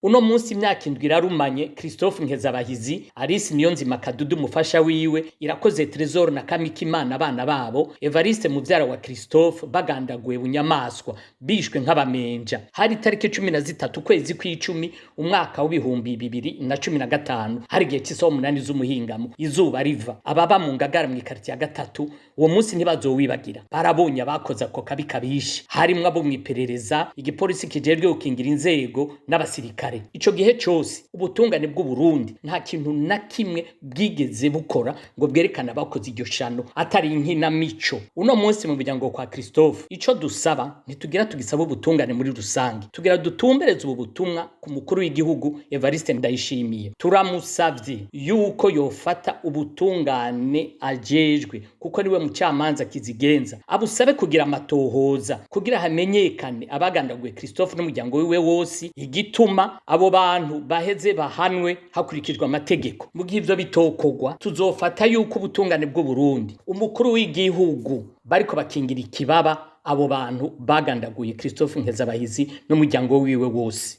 Uno munsi imyaka 7 irarumanye Christophe Nkezabahizi, Alice Niyonzima Kadudu umufasha wiwe, Irakoze Trésor na Kamikimana abana babo, Evariste muvyara wa Christophe bagandaguwe bunyamaswa, bishwe nk'abamenja. Hari itariki 13 ukwezi kw'icumi umwaka w'2015, hari igihe c'isaha 8 z'umuhingamo, izuba riva. Ababa mu Ngagara mw'ikaritiye ya gatatu uwo munsi ntibazowibagira. Barabonye abakoze ako kabi kabishe, harimwo abo mw'iperereza, igipolisi kijejwe gukingira inzego n'abasirikare. Ico gihe cose ubutungane bw'u Burundi nta kintu na kimwe bwigeze bukora ngo bwerekane abakoze iryo shano, atari inkinamico. Uno munsi mu muryango kwa Christophe ico dusaba, ntitugira tugisaba ubutungane muri rusange, tugira dutumbereze ubu butumwa ku mukuru w'igihugu Evariste Ndayishimiye. Turamusavye yuko yofata ubutungane ajejwe, kuko niwe mucamanza kizigenza, abusabe kugira amatohoza kugira hamenyekane abagandaguye Christophe n'umuryango wiwe wose, igituma abo bantu baheze bahanwe hakurikijwe amategeko. Mu gihe ivyo bitokogwa, tuzofata yuko ubutungane bw'u Burundi, umukuru w'igihugu, bariko bakingira ikibaba abo bantu bagandaguye Christophe Nkezabahizi n'umuryango wiwe wose.